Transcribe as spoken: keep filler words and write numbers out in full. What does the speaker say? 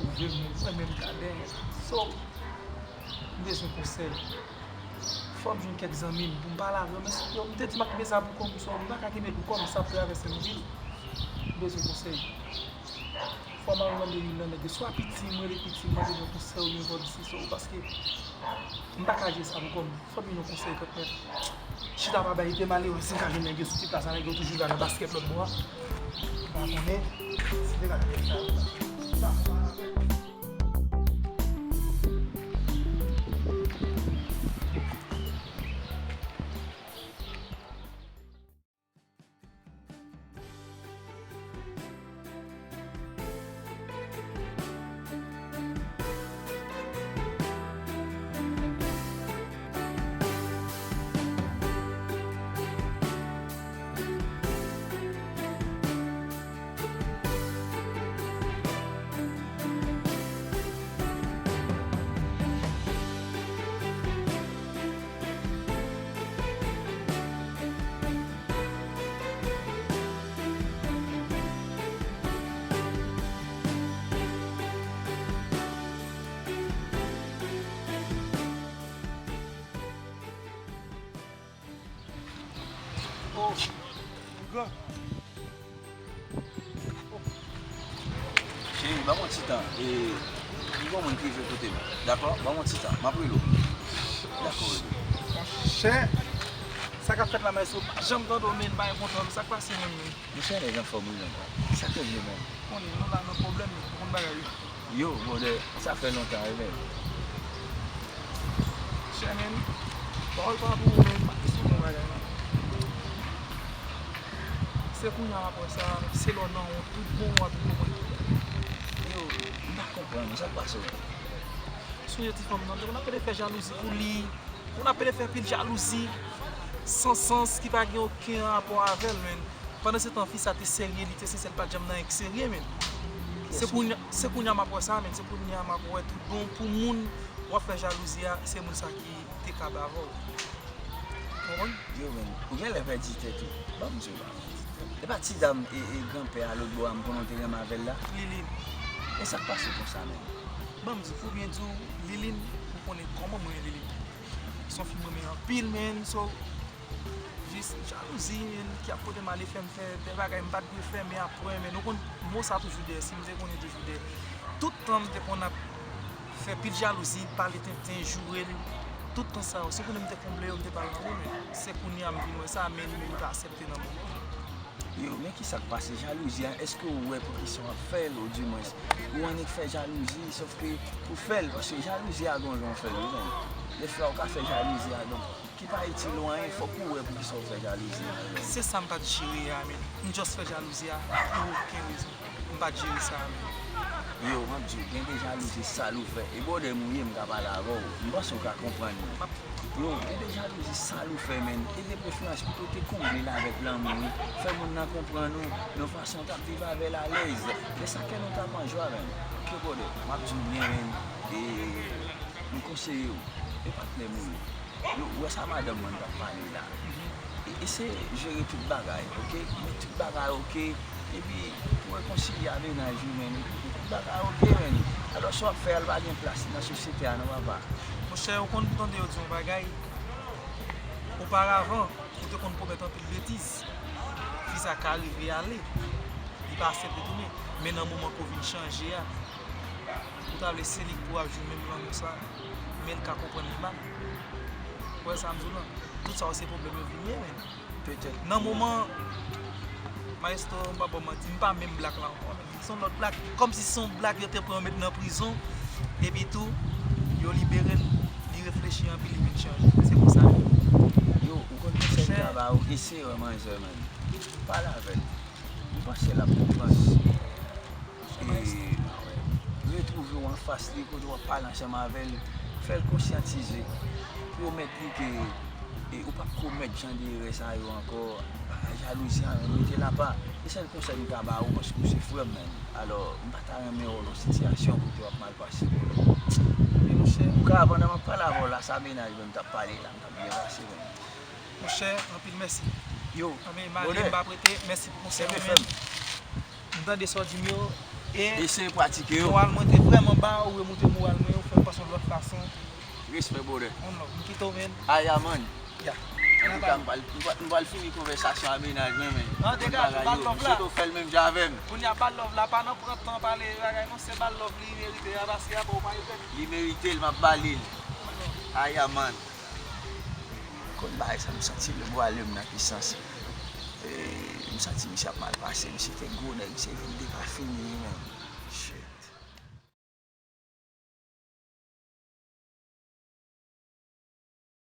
Mwen menm, mwen menm, gade. So, m bezwen konsèy. Fò m jwenn kèk zanmi m pou m pale avè yo. Men si yo, m te di m ap kenbe sa pou kò m, so, m pa ka kenbe l pou kò m, sa ap travèse m vit. M bezwen konsèy. Fò m al mande youn nan nèg yo. Swa piti m, rele piti m, mande mwen konsèy oubyen fò m di se so, paske m pa ka jere sa pou kò m. Fò m jwenn yon konsèy, kòk mèt. Chita pa bay ide malere, si m ka jwenn nèg yo sou ti plas la, nèg yo toujou la nan baskèt lòt bò a. M pa konnen si te ka fè sa. Sa, sa. Oh, gran. Cheri, ban mwen ti tan. E, m gon moun ki rive kote m. Dakò? Ban mwen ti tan. M ap rele w. Dakò, rele. Monchè, sa k ap fèt la, maestro? Pa janm tande w, men, pa enpòtan. Sa k pase menm, men? Monchè, nèg anfòm wi, menm. Sa k rive, menm? Konnen, nou la nan pwoblèm, ou konn bagay yo. Yo, brother, sa fè lontan, wi, menm. Monchè, menm, pawòl pa pou ou, menm, pa kesyon nan bagay la. Se kounye a m ap wè sa, se lè w nan wont tout bon w ap vin konprann tout bagay. Yo, m pa konprann, sa k pase w? Sonje ti fanm nan, te konn ap pede fè jalouzi pou li, konn ap pede fè pil jalouzi, san sans, ki pa gen okenn rapò avè l, menn. Pandan se tan, fi sa te serye, li te sensè, li pa t janm nan anyen k serye, menn. Se kounye, se kounye a m ap wè sa, menn, se kounye a m ap wè tout bon pou moun w ap fè jalouzi a, se moun sa ki te kab avè w. Konprann? Yo, menn, ou genlè pèdi tèt ou. Ban m di w la. E pa ti dam e, e granpè a lòt bò a m konnen w te renmen avè l la? Liline. E sa k pase konsa, menn? Ban m di w, pou byen di w, Liline, ou konnen kòman mwen renmen Liline. Se yon fi m renmen anpil, menn, so, jis jalouzi, menn, ki ap pote m ale fè m fè de bagay m pa t dwe fè, men apre, menn, ou konn mo sa toujou dèyè, si m te konnen toujou dèyè. Tout tan m te konn ap fè pil jalouzi, pale tenten, joure l. Tout tan sa yo, si w konnen m te konble yo, m te pale anwo, men se kounye a m vin wè sa, men li menm li pa aksepte nan moman. Yo, men kisa k pase? Jalouzi a, èske ou wè poukisa w ap fè l, oudimwens, ou annik fè jalouzi, sòf ke ou fè l, paske jalouzi a gon jan w fè l, wi, menn. Defwa ou ka fè jalouzi a, donk, ki pa itil ou anyen, fòk ou wè poukisa w fè jalouzi a, menn. Se sa m pa t jere a, menn. M just fè jalouzi a pou okenn rezon. M pa t jere sa, menn. Yo, m ap di w, gen de jalouzi sal ou fè. E bwòdè m ou ye, m ka pale avè w. M panse w ka konprann mwen. Yo, gen de jalouzi sal ou fè, menn. E de preferans pou te konble l avèk lanmou, wi. Fè moun nan konprann ou, yon fason w t ap viv avè l alèz. E sa kè nou t ap an jwa, menn. Oke, bwòdè, m ap di w byen, menn. E m konseye w. E patnè m ou ye. Yo, ou wè sa madanm mwen t ap pale la. E, eseye jere tout bagay, oke? Met tout bagay oke. Epi, pou rekonsilye a mennaj ou, menn. Epi, tout bagay oke, menn. Alò, sa w ap fè a, l pa gen plas nan sosyete a, non, papa. Monchè, ou konn tande yo di yon bagay? Oparavan, ou te konn pwomèt anpil betiz. Fi sa ka rive ale. Li pa aksepte tounen. Men nan moman ke w vin chanje a, ou ta vle se li k pou ap jwi menm lanmou sa, men l ka konprann li mal. Ou wè sa m di w lan? Tout sa yo se pwoblèm yo vin ye, menn. Petèt. Nan moman, maestro, m pa ba w manti, m pa menm Black la ankò, menn. Se yon lòt Black, kòmsi se yon Black yo te pran yo met nan prizon, epi tou, yo libere l, li reflechi anpil, li vin chanje. Se konsa. Yo, ou konn konsèy m ka ba w, eseye wè manzè, menn. Pale avè l. M panse l ap konprann. E retwouve w anfas li kote w ap pale ansanm avè l, fè l konsyantize, pwomèt li ke, e, ou p ap komèt jan de erè sa yo ankò, bagay jalouzi a, mete l apa. Se sèl konsèy m ka ba ou, paske w se frè m, menn. Alò, m pa ta renmen wè w nan sitiyasyon kote w ap mal pase. Men monchè, ou ka, pandan m ap pale avè w la, sa mennaj mwen m t ap pale la, m t ap byen pase, menn. Monchè, anpil mèsi. Yo, anben, male, m pa prete, mèsi pou konsèy ou, menn. M tande sa w di m yo, Eseye pratike yo. Moral mwen te vrèman ba, ou remoute moral mwen, ou fè m panse yon lòt fason. Respè, brother. One love, m kite w, man. Aya, man. Ya. Antouka, m pral, m pral, m pral fini konvèsasyon a mennaj mwen, men. Non, degaj, ou ba l love la. M swete w fè l menm jan avè m. Kounye a, ba l love la, pa nan pran tan pale bagay non, se ba l love li merite a, paske apre ou pa regrèt. Li merite l, m ap ba li l. Aya, man. Konn bagay sa, m santi le bwa lè m nan ki sanse. E, m santi misye ap mal pase, misye te gwo nèg, misye vin depafini li menm.